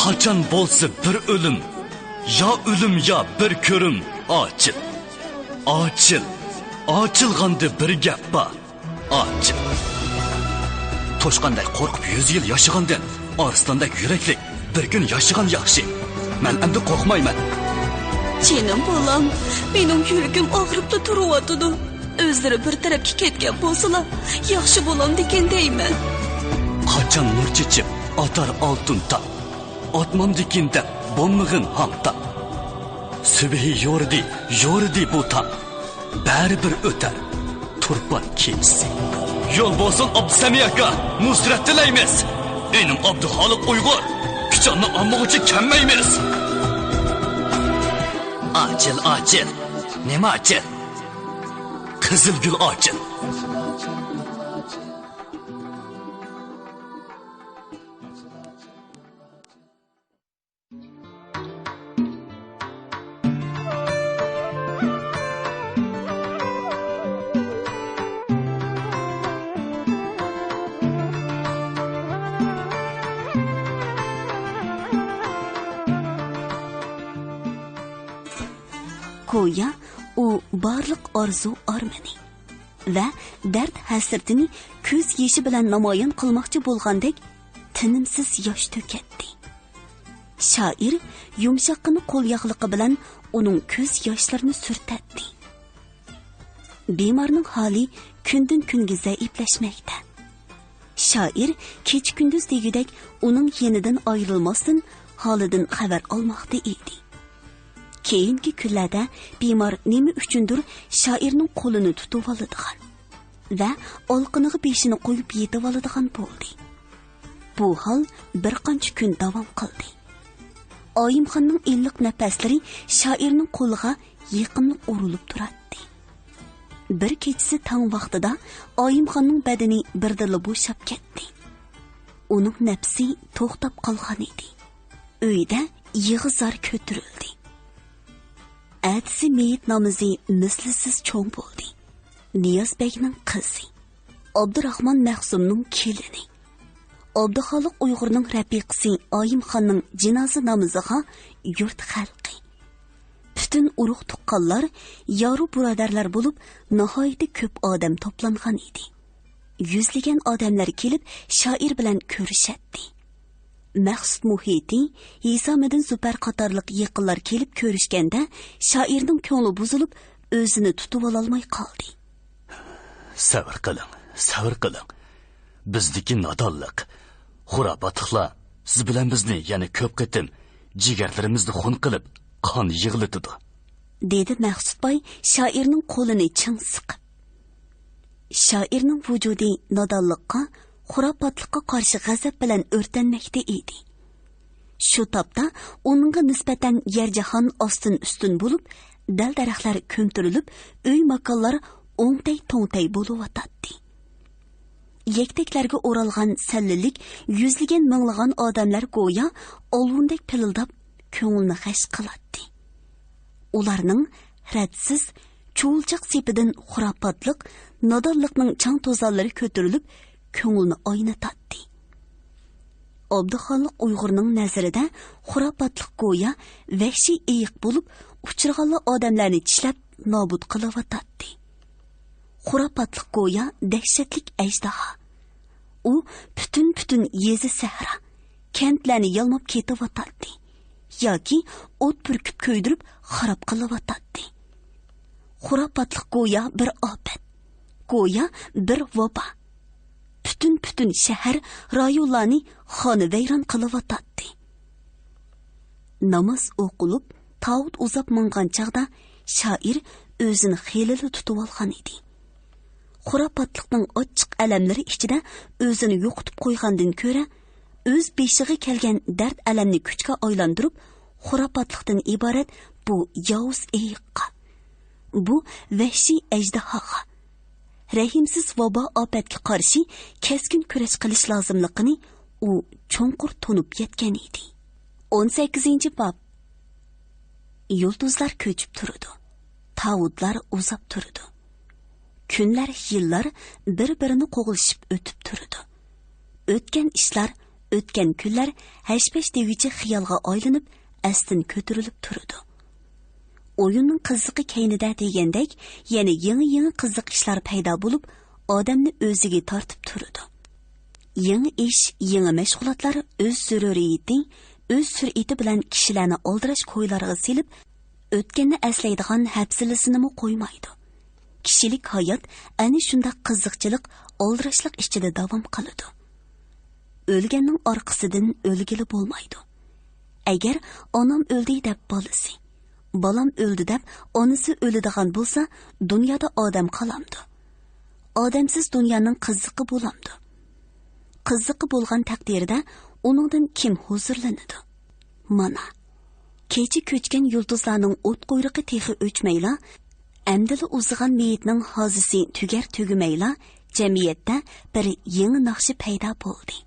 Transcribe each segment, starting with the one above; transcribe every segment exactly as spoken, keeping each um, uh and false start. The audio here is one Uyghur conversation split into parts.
قاچان بولسا بىر ئۆلۈم، يا ئۆلۈم، يا بىر كۆرۈم. ئاچىل، ئاچىل، ئاچىلغاندا بىر گەپ بار. ئاچىل. توشقاندەك قورقۇپ يۈز يىل ياشىغاندىن، ئارسلاندەك يۈرەكلىك بىر كۈن ياشىغان ياخشى. مەن ئەمدى قورقمايمەن. جېنىم بالام، مېنىڭ يۈرىكىم ئاغرىپلا تۇرۇۋاتىدۇ. ئۆزلىرى بىر تەرەپكە كەتكەن بولسىلا، ياخشى بولامدىكىن دەيمەن. قاچان نۇر چېچىپ ئاتار ئالتۇن تاڭ، ئاتمامدىكىن دەپ بولمىغىن ھاڭ تاڭ. سۈبھى يورۇدى، يورۇدى بۇ تاڭ، بەرىبىر ئۆتەر تۇرپان كېمىسى. يول بولسۇن ئابدۇسەمىي ئاكا، نۇسرەت تىلەيمىز. ئىنىم ئابدۇخالىق ئۇيغۇر، پىچاننى ئالمىغۇچە كەممەيمىز. ئاچىل، ئاچىل، نېمە ئاچىل؟ قىزىل گۈل ئاچىل. گويا ئۇ بارلىق ئارزۇ ئارمىنى ۋە دەرد ھەسرىتىنى كۆز يېشى بىلەن نامايان قىلماقچى بولغاندەك تىنىمسىز ياش تۆكەتتى. شائىر يۇمشاققىنە قول ياغلىقى بىلەن ئۇنىڭ كۆز ياشلىرىنى سۈرتەتتى. بىمارنىڭ ھالى كۈندىن-كۈنگە زەئىپلەشمەكتە. شائىر كېچە-كۈندۈز دېگۈدەك ئۇنىڭ يېنىدىن ئايرىلماستىن، ھالىدىن خەۋەر ئالماقتا ئىدى. كېيىنكى كۈنلەردە بىمار نېمە ئۈچۈندۇر شائىرنىڭ قولىنى تۇتۇۋالىدىغان ۋە ئالىقىنىغا بېشىنى قويۇپ يېتىۋالىدىغان بولدى. بۇ ھال بىر قانچە كۈن داۋام قىلدى. ئايىمخاننىڭ ئىللىق نەپەسلىرى شائىرنىڭ قولىغا يېقىملىق ئۇرۇلۇپ تۇراتتى. بىر كېچىسى تاڭ ۋاقتىدا ئايىمخاننىڭ بەدىنى بىردىنلا بوشاپ كەتتى. ئۇنىڭ نەپىسى توختاپ قالغان ئىدى. ئۆيدە يىغا-زار كۆتۈرۈلدى. ئەتىسى مېيىت نامىزى مىسلىسىز چوڭ بولدى. نىياز بەگنىڭ قىزى، ئابدۇراخمان مەخسۇمنىڭ كېلىنى، ئابدۇخالىق ئۇيغۇرنىڭ رەپىقىسى ئايىمخاننىڭ جىنازا نامىزىغا يۇرت خەلقى، پۈتۈن ئۇرۇق-تۇغقانلار، يارۇ بۇرادەرلەر بولۇپ، ناھايىتى كۆپ ئادەم توپلانغان ئىدى. يۈزلىگەن ئادەملەر كېلىپ، شائىر بىلەن كۆرۈشەتتى. مەخسۇت مۇھىتى، ھېسامىدىن زۇپەر قاتارلىق يېقىنلار كېلىپ كۆرۈشكەندە، شائىرنىڭ كۆڭلى بۇزۇلۇپ، ئۆزىنى تۇتۇۋالالماي قالدى. سەۋر قىلىڭ، سەۋر قىلىڭ. بىزدىكى نادانلىق، خۇراپاتلىقلار سىز بىلەن بىزنى يەنە كۆپ قېتىم جىگەرلىرىمىزنى خۇن قىلىپ، قان يىغلىتىدۇ، دېدى مەخسۇت باي شائىرنىڭ قولىنى چىڭ سىقىپ. شائىرنىڭ ۋۇجۇدى نادانلىققا، خۇراپاتلىققا قارشى غەزەپ بىلەن ئۆرتەنمەكتە ئىدى. شۇ تاپتا ئۇنىڭغا نىسبەتەن يەر-جاھان ئاستىن-ئۈستۈن بولۇپ، دەل-دەرەخلەر كۆمتۈرۈلۈپ، ئۆي-ماكانلار ئوڭتەي-توڭتەي بولۇۋاتاتتى. يەكتەكلەرگە ئورالغان سەللىلىك يۈزلىگەن-مىڭلىغان ئادەملەر گويا ئالۋۇندەك پىلىلداپ، كۆڭۈلنى غەش قىلاتتى. ئۇلارنىڭ رەتسىز، چۇۋۇلچاق سېپىدىن خۇراپاتلىق، نادانلىقنىڭ چاڭ-توزانلىرى كۆتۈرۈلۈپ، كۆڭۈلنى ئاينىتاتتى. ئابدۇخالىق ئۇيغۇرنىڭ نەزىرىدە خۇراپاتلىق گويا ۋەھشىي ئېيىق بولۇپ، ئۇچرىغانلا ئادەملەرنى چىشلەپ نابۇت قىلىۋاتاتتى. خۇراپاتلىق گويا دەھشەتلىك ئەجدىھا. ئۇ پۈتۈن-پۈتۈن يېزا-سەھرا، كەنتلەرنى يالماپ كېتىۋاتاتتى ياكى ئوت پۈركۈپ كۆيدۈرۈپ خاراب قىلىۋاتاتتى. خۇراپاتلىق گويا بىر ئاپەت، گويا بىر ۋابا. پۈتۈن-پۈتۈن شەھەر، رايونلارنى خانىۋەيران قىلىۋاتاتتى. ناماز ئوقۇلۇپ، تاۋۇت ئۇزاپ ماڭغان چاغدا شائىر ئۆزىنى خېلىلا تۇتۇۋالغان ئىدى. خۇراپاتلىقنىڭ ئاچچىق ئەلەملىرى ئىچىدە ئۆزىنى يوقىتىپ قويغاندىن كۆرە، ئۆز بېشىغا كەلگەن دەرد-ئەلەمنى كۈچكە ئايلاندۇرۇپ، خۇراپاتلىقتىن ئىبارەت بۇ ياۋۇز ئېيىققا، بۇ ۋەھشىي ئەجدىھاغا، رەھىمسىز ۋابا ئاپەتكە قارشى كەسكىن كۈرەش قىلىش لازىملىقىنى ئۇ چوڭقۇر تونۇپ يەتكەن ئىدى. ئون سەككىزىنچى باب. يۇلتۇزلار كۆچۈپ تۇرىدۇ. تاۋۇتلار ئۇزاپ تۇرىدۇ. كۈنلەر، يىللار بىر-بىرىنى قوغلىشىپ ئۆتۈپ تۇرىدۇ. ئۆتكەن ئىشلار ئۆتكەن كۈنلەر ھەش-پەش دېگۈچە خىيالغا ئايلىنىپ، ئەستىن كۆتۈرۈلۈپ تۇرىدۇ. ئويۇننىڭ قىزىقى كەينىدە دېگەندەك، يەنە يېڭى-يېڭى قىزىق ئىشلار پەيدا بولۇپ، ئادەمنى ئۆزىگە تارتىپ تۇرىدۇ. يېڭى ئىش، يېڭى مەشغۇلاتلار ئۆز زۆرۈرىيىتى، ئۆز سۈرئىتى بىلەن كىشىلەرنى ئالدىراش كويلارغا سېلىپ، ئۆتكەننى ئەسلەيدىغان ھەپسىلىسىنىمۇ قويمايدۇ. كىشىلىك ھايات ئەنە شۇنداق قىزىقچىلىق، ئالدىراشلىق ئىچىدە داۋام قىلىدۇ. ئۆلگەننىڭ ئارقىسىدىن ئۆلگىلى بولمايدۇ. ئەگەر ئانام ئۆلدى دەپ بالىسى، بالام ئۆلدى دەپ ئانىسى ئۆلىدىغان بولسا، دۇنيادا ئادەم قالامدۇ؟ ئادەمسىز دۇنيانىڭ قىزىقى بولامدۇ؟ قىزىقى بولغان تەقدىردە ئۇنىڭدىن كىم ھۇزۇرلىنىدۇ؟ مانا، كېچە كۆچكەن يۇلتۇزلارنىڭ ئوت قۇيرۇقى تېخى ئۆچمەيلا، ئەمدىلا ئۇزىغان مېيىتنىڭ ھازىسى تۈگەر تۈگىمەيلا، جەمئىيەتتە بىر يېڭى ناخشا پەيدا بولدى.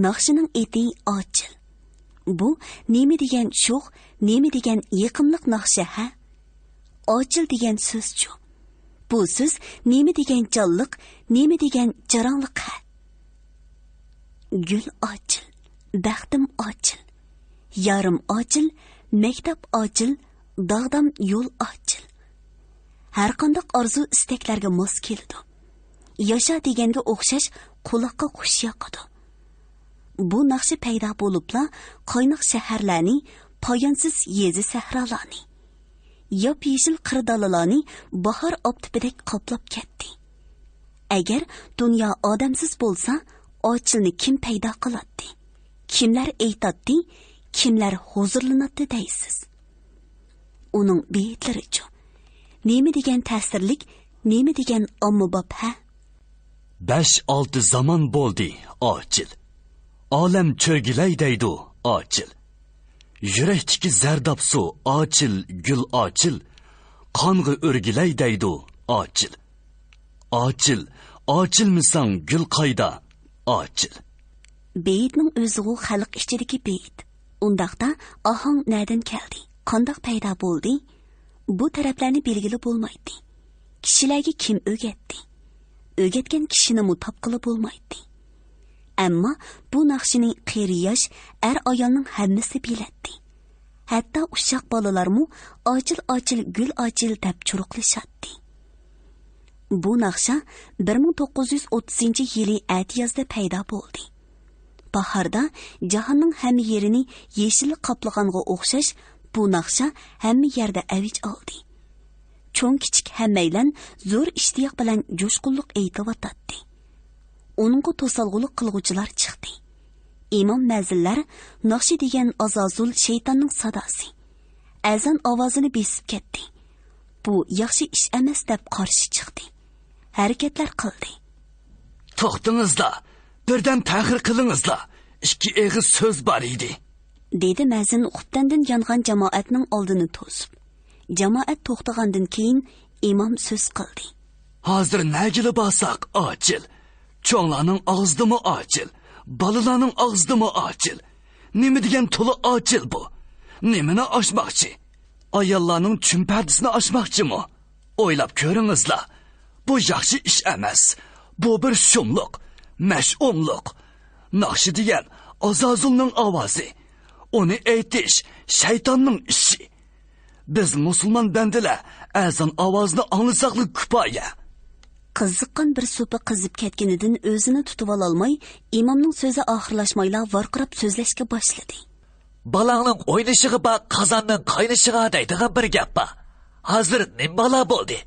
ناخشىنىڭ ئېتى ئاچىل. بۇ نېمە دېگەن شوخ، نېمە دېگەن يېقىملىق ناخشا ھە؟ ئاچىل دېگەن سۆزچۇ؟ بۇ سۆز نېمە دېگەن جانلىق، نېمە دېگەن جاراڭلىق ھە؟ گۈل ئاچىل، بەختىم ئاچىل، يارىم ئاچىل، مەكتەپ ئاچىل، داغدام يول ئاچىل. ھەرقانداق ئارزۇ ئىستەكلەرگە ماس كېلىدۇ. ياشا دېگەنگە ئوخشاش قۇلاققا خۇش ياقىدۇ. بۇ ناخشا پەيدا بولۇپلا، قايناق شەھەرلەرنى، پايانسىز يېزا سەھرالارنى، ياپيېشىل قىر دالىلارنى باھار ئاپتىپىدەك قاپلاپ كەتتى. ئەگەر دۇنيا ئادەمسىز بولسا، ئاچىلنى كىم پەيدا قىلاتتى؟ كىملەر ئېيتاتتى؟ كىملەر ھۇزۇرلىناتتى دەيسىز؟ ئۇنىڭ بېيىتلىرىچۇ؟ نېمە دېگەن تەسىرلىك، نېمە دېگەن ئاممىباب ھە؟ بەش-ئالتە زامان بولدى ئاچىل. ئالەم چۆرگىلەي دەيدۇ ئاچىل. يۈرەكتىكى زەرداب سۇ ئاچىل، گۈل ئاچىل. قانغا ئۆرگىلەي دەيدۇ ئاچىل. ئاچىل، ئاچىلمىساڭ گۈل قايدا ئاچىل؟ بېيىتنىڭ ئۆزىغۇ خەلق ئىچىدىكى بېيىت. ئۇنداقتا ئاھاڭ نەدىن كەلدى؟ قانداق پەيدا بولدى؟ بۇ تەرەپلەرنى بىلگىلى بولمايتتى. كىشىلەرگە كىم ئۆگەتتى؟ ئۆگەتكەن كىشىنىمۇ تاپقىلى بولمايتتى. ئەمما بۇ ناخشىنى قېرى-ياش، ئەر-ئايالنىڭ ھەممىسى بىلەتتى. ھەتتا ئۇششاق بالىلارمۇ «ئاچىل، ئاچىل، گۈل ئاچىل» دەپ چۇرۇقلىشاتتى. بۇ ناخشا بىر مىڭ توققۇز يۈز ئوتتۇزىنچى يىلى ئەتىيازدا پەيدا بولدى. باھاردا جاھاننىڭ ھەممە يېرىنى يېشىللىق قاپلىغانغا ئوخشاش، بۇ ناخشا ھەممە يەردە ئەۋج ئالدى. چوڭ-كىچىك ھەممەيلەن زور ئىشتىياق بىلەن جۇشقۇنلۇق ئېيتىۋاتاتتى. ئۇنىڭغا توسالغۇلۇق قىلغۇچىلار چىقتى. ئىمام مەزىنلەر ناخشا دېگەن ئازازۇل شەيتاننىڭ ساداسى، ئەزان ئاۋازىنى بېسىپ كەتتى. بۇ ياخشى ئىش ئەمەس دەپ قارشى چىقتى. ھەرىكەتلەر قىلدى. توختىڭىزلا، بىردەم تەخىر قىلىڭىزلا، ئىككى ئېغىز سۆز بار ئىدى. دېدى مەزىن خۇپتەندىن يانغان جامائەتنىڭ ئالدىنى توسۇپ. جامائەت توختىغاندىن كېيىن ئىمام سۆز قىلدى. ھازىر نەگىلا بارساق ئاچىل. چوڭلارنىڭ ئاغزىدىمۇ ئاچىل، بالىلارنىڭ ئاغزىدىمۇ ئاچىل. نېمە دېگەن تولا ئاچىل بۇ؟ نېمىنى ئاچماقچى؟ ئاياللارنىڭ چۈمپەردىسىنى ئاچماقچىمۇ؟ ئويلاپ كۆرۈڭىزلا، بۇ ياخشى ئىش ئەمەس. بۇ بىر شۇملۇق، مەشئۇملۇق. ناخشا دېگەن ئازازۇلنىڭ ئاۋازى. ئۇنى ئېيتىش شەيتاننىڭ ئىشى. بىز مۇسۇلمان بەندىلەر ئەزان ئاۋازىنى ئاڭلىساقلا كۇپايە. قىزىققان بىر سوپى قىزىپ كەتكىنىدىن ئۆزىنى تۇتۇۋالالماي، ئىمامنىڭ سۆزى ئاخىرلاشمايلا ۋارقىراپ سۆزلەشكە باشلىدى. بالاڭنىڭ ئوينىشىغا باق، قازاننىڭ قاينىشىغا دەيدىغان بىر گەپ بار. ھازىر نېمە بالا بولدى؟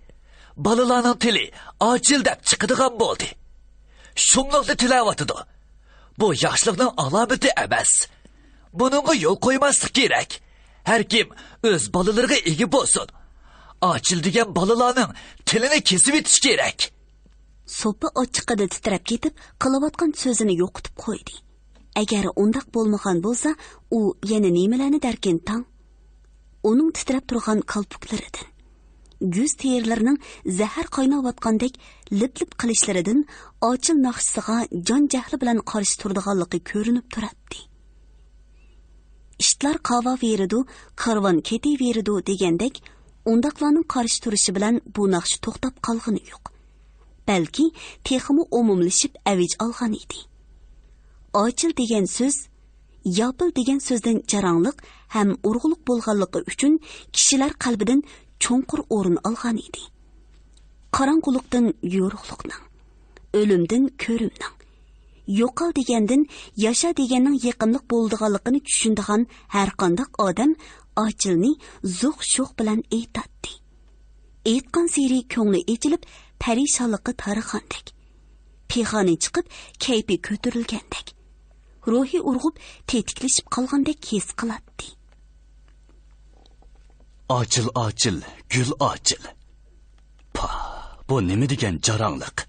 بالىلارنىڭ تىلى ئاچىل دەپ چىقىدىغان بولدى. شۇملۇقنى تىلەۋاتىدۇ. بۇ ياخشىلىقنىڭ ئالامىتى ئەمەس. بۇنىڭغا يول قويماسلىق كېرەك. ھەركىم ئۆز بالىلىرىغا ئىگە بولسۇن. ئاچىل دېگەن بالىلارنىڭ تىلىنى كېسىۋېتىش كېرەك. سوپى ئاچچىقىدا تىترەپ كېتىپ، قىلىۋاتقان سۆزىنى يوقىتىپ قويدى. ئەگەر ئۇنداق بولمىغان بولسا، ئۇ يەنە نېمىلەرنى دەركىن تاڭ؟ ئۇنىڭ تىترەپ تۇرغان كالپۇكلىرىدىن، يۈز تېرىلىرىنىڭ زەھەر قايناۋاتقاندەك لىپ-لىپ قىلىشلىرىدىن ئاچىل ناخشىسىغا جان-جەھلى بىلەن قارشى تۇرىدىغانلىقى كۆرۈنۈپ تۇراتتى. ئىتلار قاۋاۋېرىدۇ، كارۋان كېتىۋېرىدۇ دېگەندەك، ئۇنداقلارنىڭ قارشى تۇرۇشى بىلەن بۇ ناخشا توختاپ قالغىنى يوق. بەلكى تېخىمۇ ئومۇملىشىپ ئەۋج ئالغان ئىدى. ئاچىل دېگەن سۆز ياپىل دېگەن سۆزدىن جاراڭلىق ھەم ئۇرغۇلۇق بولغانلىقى ئۈچۈن كىشىلەر قەلبىدىن چوڭقۇر ئورۇن ئالغان ئىدى. قاراڭغۇلۇقتىن يورۇقلۇقنىڭ، ئۆلۈمدىن كۆرۈمنىڭ، يوقال دېگەندىن ياشا دېگەننىڭ يېقىملىق بولىدىغانلىقىنى چۈشىنىدىغان ھەرقانداق ئادەم ئاچىلنى زوق-شوق بىلەن ئېيتاتتى. ئېيتقانسېرى كۆڭلى ئېچىلىپ، پەرىشانلىققا تارىغاندەك، پىخانى چىقىپ، كەيپى كۆتۈرۈلگەندەك، روھى ئۇرغۇپ، تېتىكلىشىپ قالغاندەك ھېس قىلاتتى. ئاچىل، ئاچىل، گۈل ئاچىل. پا، بۇ نېمە دېگەن جاراڭلىق؟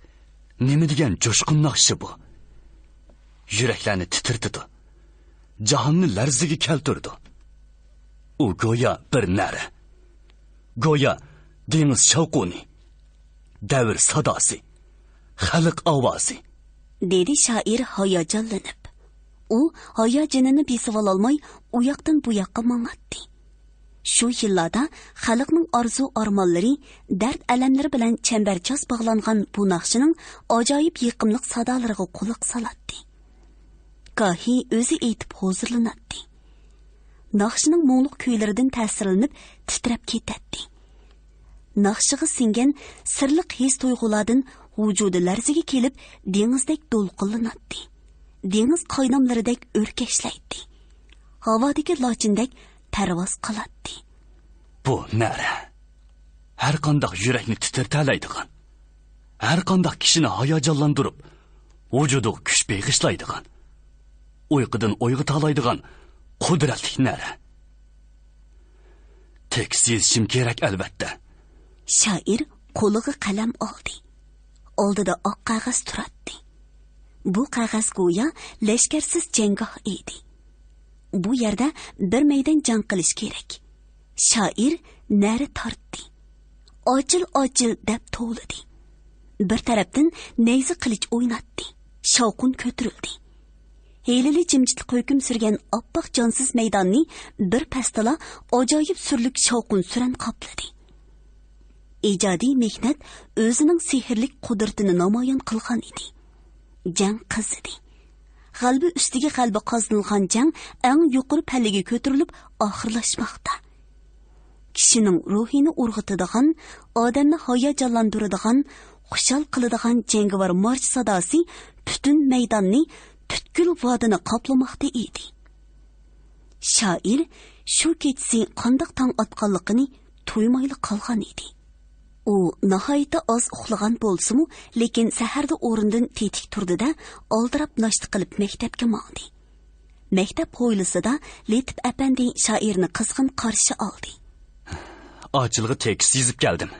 نېمە دېگەن جۇشقۇن ناخشا بۇ؟ يۈرەكلەرنى تىترىتىدۇ. جاھاننى لەرزىگە كەلتۈرىدۇ. ئۇ گويا بىر نەرە. گويا دېڭىز شاۋقۇنى، دەۋر ساداسى، خەلق ئاۋازى. دېدى شائىر ھاياجانلىنىپ. ئۇ ھاياجىنىنى بېسىۋالالماي ئۇياقتىن بۇياققا ماڭاتتى. شۇ يىللاردا خەلقنىڭ ئارزۇ-ئارمانلىرى، دەرد-ئەلەملىرى بىلەن چەمبەرچاس باغلانغان بۇ ناخشىنىڭ ئاجايىپ يېقىملىق سادالىرىغا قۇلاق سالاتتى. گاھى ئۆزى ئېيتىپ ھۇزۇرلىناتتى. ناخشىنىڭ مۇڭلۇق كۈيلىرىدىن تەسىرلىنىپ تىترەپ كېتەتتى. ناخشىغا سىڭگەن سىرلىق ھېس-تۇيغۇلاردىن ۋۇجۇدى لەرزىگە كېلىپ، دېڭىزدەك دولقۇنلىناتتى. دېڭىز قايناملىرىدەك ئۆركەشلەيتتى. ھاۋادىكى لاچىندەك پەرۋاز قىلاتتى. بۇ نەرە. ھەرقانداق يۈرەكنى تىترىتەلەيدىغان، ھەرقانداق كىشىنى ھاياجانلاندۇرۇپ، ۋۇجۇدىغا كۈچ بېغىشلايدىغان، ئۇيقۇدىن ئويغىتالايدىغان قۇدرەتلىك نەرە. تېكىست يېزىشىم كېرەك، ئەلۋەتتە. شائىر قولىغا قەلەم ئالدى. ئالدىدا ئاق قەغەز تۇراتتى. بۇ قەغەز گويا لەشكەرسىز جەڭگاھ ئىدى. بۇ يەردە بىر مەيدان جەڭ قىلىش كېرەك. شائىر نەرە تارتتى. «ئاچىل، ئاچىل!» دەپ توۋلىدى. بىر تەرەپتىن نەيزە قىلىچ ئويناتتى. شاۋقۇن كۆتۈرۈلدى. ھېلىلا جىمجىتلىق ھۆكۈم سۈرگەن ئاپئاق جانسىز مەيداننى بىر پەستىلا ئاجايىپ سۈرلۈك شاۋقۇن-سۈرەن قاپلىدى. ئىجادىي مېھنەت ئۆزىنىڭ سېھىرلىك قۇدرىتىنى نامايان قىلغان ئىدى. جەڭ قىزىدى. غەلىبە ئۈستىگە غەلىبە قازىنىلغان جەڭ ئەڭ يۇقىرى پەللىگە كۆتۈرۈلۈپ ئاخىرلاشماقتا. كىشىنىڭ روھىنى ئۇرغۇتىدىغان، ئادەمنى ھاياجانلاندۇرىدىغان، خۇشال قىلىدىغان جەڭگىۋار مارش ساداسى پۈتۈن مەيداننى، پۈتكۈل ۋادىنى قاپلىماقتا ئىدى. شائىر شۇ كېچىسى قانداق تاڭ ئاتقانلىقىنى تۇيمايلا قالغان ئىدى. ئۇ ناھايىتى ئاز ئۇخلىغان بولسىمۇ، لېكىن سەھەردە ئورنىدىن تېتىك تۇردى-دە، ئالدىراپ ناشتا قىلىپ مەكتەپكە ماڭدى. مەكتەپ ھويلىسىدا لېتىپ ئەپەندى شائىرنى قىزغىن قارشى ئالدى. «ئاچىلغا تېكىست يېزىپ كەلدىم.»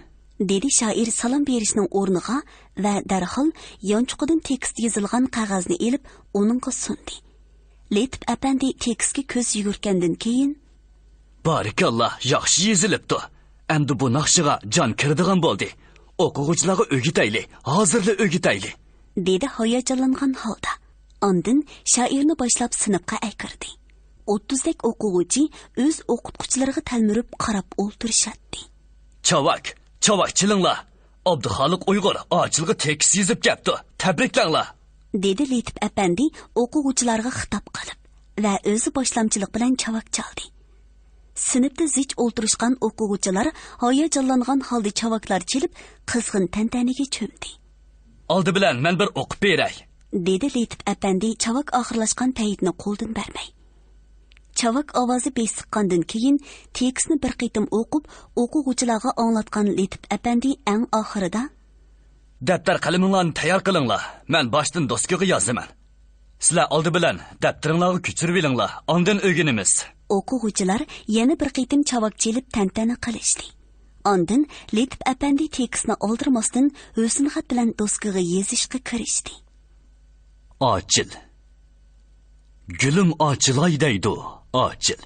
دېدى شائىر سالام بېرىشنىڭ ئورنىغا ۋە دەرھال يانچۇقىدىن تېكىست يېزىلغان قەغەزنى ئېلىپ ئۇنىڭغا سۇندى. لېتىپ ئەپەندى تېكىستكە كۆز يۈگۈرتكەندىن كېيىن، «بارىكاللا، ياخشى يېزىلىپتۇ. ئەمدى بۇ ناخشىغا جان كىرىدىغان بولدى. ئوقۇغۇچىلارغا ئۆگىتەيلى، ھازىرلا ئۆگىتەيلى.» دېدى ھاياجانلانغان ھالدا. ئاندىن شائىرنى باشلاپ سىنىپقا ئەكىردى. ئوتتۇزدەك ئوقۇغۇچى ئۆز ئوقۇتقۇچىلىرىغا تەلمۈرۈپ قاراپ ئولتۇرۇشاتتى. «چاۋاك، چاۋاك چېلىڭلار! ئابدۇخالىق ئۇيغۇر ئاچىلغا تېكىست يېزىپ كەپتۇ. تەبرىكلەڭلار!» دېدى لېتىپ ئەپەندى ئوقۇغۇچىلارغا خىتاب قىلىپ ۋە ئۆزى باشلامچىلىق بىلەن چاۋاك چالدى. سىنىپتا زىچ ئولتۇرۇشقان ئوقۇغۇچىلار ھاياجانلانغان ھالدا چاۋاكلار چېلىپ، قىزغىن تەنتەنىگە چۆمدى. «ئالدى بىلەن مەن بىر ئوقۇپ بېرەي.» دېدى لېتىپ ئەپەندى چاۋاك ئاخىرلاشقان پەيتنى قولدىن بەرمەي. چاۋاك ئاۋازى بېسىققاندىن كېيىن، تېكىستنى بىر قېتىم ئوقۇپ، ئوقۇغۇچىلارغا ئاڭلاتقان لېتىپ ئەپەندى ئەڭ ئاخىرىدا، «دەپتەر قەلىمىڭلارنى تەييار قىلىڭلار، مەن باشتىن دوسكىغا يازىمەن. سىلەر ئالدى بىلەن دەپتىرىڭلارغا كۆچۈرۈۋېلىڭلار، ئاندىن ئۆگىنىمىز.» ئوقۇغۇچىلار يەنە بىر قېتىم چاۋاك چېلىپ تەنتەنە قىلىشتى. ئاندىن لېتىپ ئەپەندى تېكىستنى ئالدىرىماستىن ھۆسنىخەت بىلەن دوسكىغا يېزىشقا كىرىشتى. «ئاچىل. گۈلۈم ئاچىلاي دەيدۇ، ئاچىل.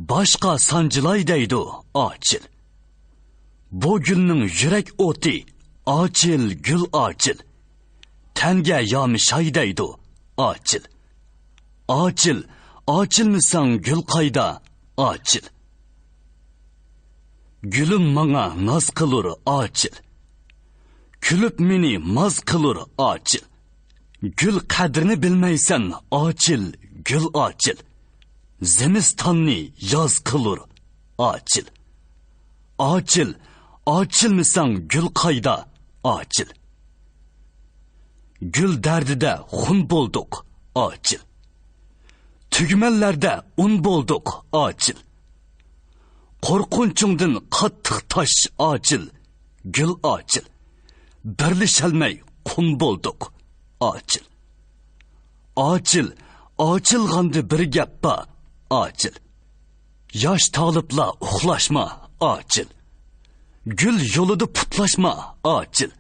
باشقا سانجىلاي دەيدۇ، ئاچىل. بۇ گۈلنىڭ يۈرەك ئوتى، ئاچىل، گۈل ئاچىل. تەنگە يامىشاي دەيدۇ، ئاچىل. ئاچىل، ئاچىلمىساڭ گۈل قايدا، ئاچىل. گۈلۈم ماڭا ناز قىلۇر، ئاچىل. كۈلۈپ مېنى ماز قىلۇر، ئاچىل. گۈل قەدرىنى بىلمەيسەن، ئاچىل، گۈل ئاچىل. زىمىستاننى ياز قىلۇر، ئاچىل. ئاچىل، ئاچىلمىساڭ گۈل قايدا، ئاچىل. گۈل دەردىدە خۇن بولدۇق، ئاچىل. تۈگمەنلەردە ئۇن بولدۇق، ئاچىل. قورقۇنچۇڭدىن قاتتىق تاش، ئاچىل، گۈل ئاچىل. بىرلىشەلمەي قۇم بولدۇق، ئاچىل. ئاچىل، ئاچىلغاندا بىر گەپ بار، ئاچىل. ياش تالىپلار ئۇخلاشما، ئاچىل. گۈل يولىدا پۇتلاشما، ئاچىل.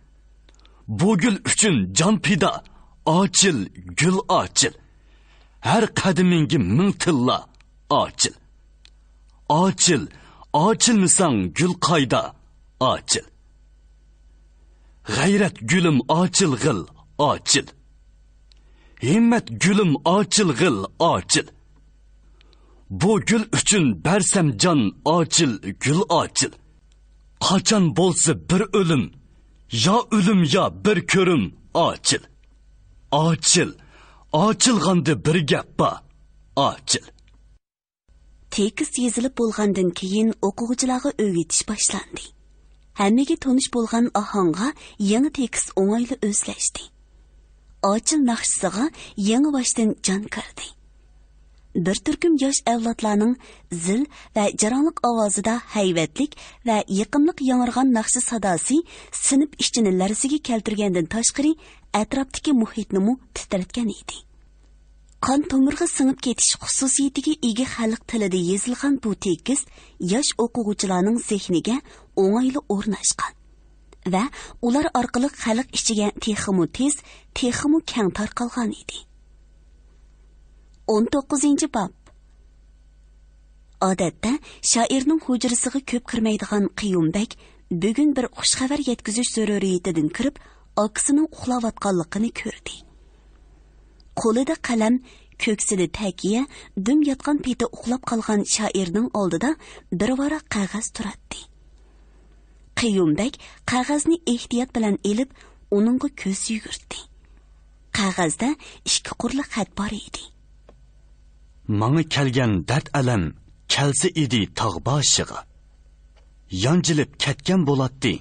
بۇ گۈل ئۈچۈن جان پىدا، ئاچىل، گۈل ئاچىل. ھەر قەدىمىڭگە مىڭ تىللا، ئاچىل. ئاچىل، ئاچىلمىساڭ گۈل قايدا، ئاچىل. غەيرەت گۈلۈم ئاچىلغىل، ئاچىل. ھىممەت گۈلۈم ئاچىلغىل، ئاچىل. بۇ گۈل ئۈچۈن بەرسەم جان، ئاچىل، گۈل ئاچىل. قاچان بولسا بىر ئۆلۈم، يا ئۆلۈم، يا بىر كۆرۈم، ئاچىل. ئاچىل، ئاچىلغاندا بىر گەپ بار، ئاچىل. تېكىست يېزىلىپ بولغاندىن كېيىن ئوقۇغۇچىلارغا ئۆگىتىش باشلاندى. ھەممىگە تونۇش بولغان ئاھاڭغا يېڭى تېكىست ئوڭايلا ئۆزلەشتى. ئاچىل ناخشىسىغا يېڭى باشتىن جان كىردى. بىر تۈركۈم ياش ئەۋلادلارنىڭ زىل ۋە جاراڭلىق ئاۋازىدا ھەيۋەتلىك ۋە يېقىملىق ياڭرىغان ناخشا ساداسى سىنىپ ئىچىنى لەرزىگە كەلتۈرگەندىن تاشقىرى، ئەتراپتىكى مۇھىتنىمۇ تىترەتكەن ئىدى. قان تومۇرغا سىڭىپ كېتىش خۇسۇسىيىتىگە ئىگە خەلق تىلىدا يېزىلغان بۇ تېكىست ياش ئوقۇغۇچىلارنىڭ زېھنىگە ئوڭايلا ئورناشقان ۋە ئۇلار ئارقىلىق خەلق ئىچىگە تېخىمۇ تېز، تېخىمۇ كەڭ تارقالغان ئىدى. ئون توققۇزىنچى باب. ئادەتتە شائىرنىڭ ھۇجرىسىغا كۆپ كىرمەيدىغان قېيۇم بەگ بۈگۈن بىر خۇش خەۋەر يەتكۈزۈش زۆرۈرىيىتىدىن كىرىپ، ئاكىسىنىڭ ئۇخلاۋاتقانلىقىنى كۆردى. قولىدا قەلەم، كۆكسىدە تەكىيە، دۈم ياتقان پېتى ئۇخلاپ قالغان شائىرنىڭ ئالدىدا بىر ۋاراق قەغەز تۇراتتى. قېيۇم بەگ قەغەزنى ئېھتىيات بىلەن ئېلىپ، ئۇنىڭغا كۆز يۈگۈرتتى. قەغەزدە ئىككى قۇرلۇق خەت بار ئىدى. ماڭا كەلگەن دەرد-ئەلەم كەلسە ئىدى تاغ باشىغا. يانجىلىپ كەتكەن بولاتتى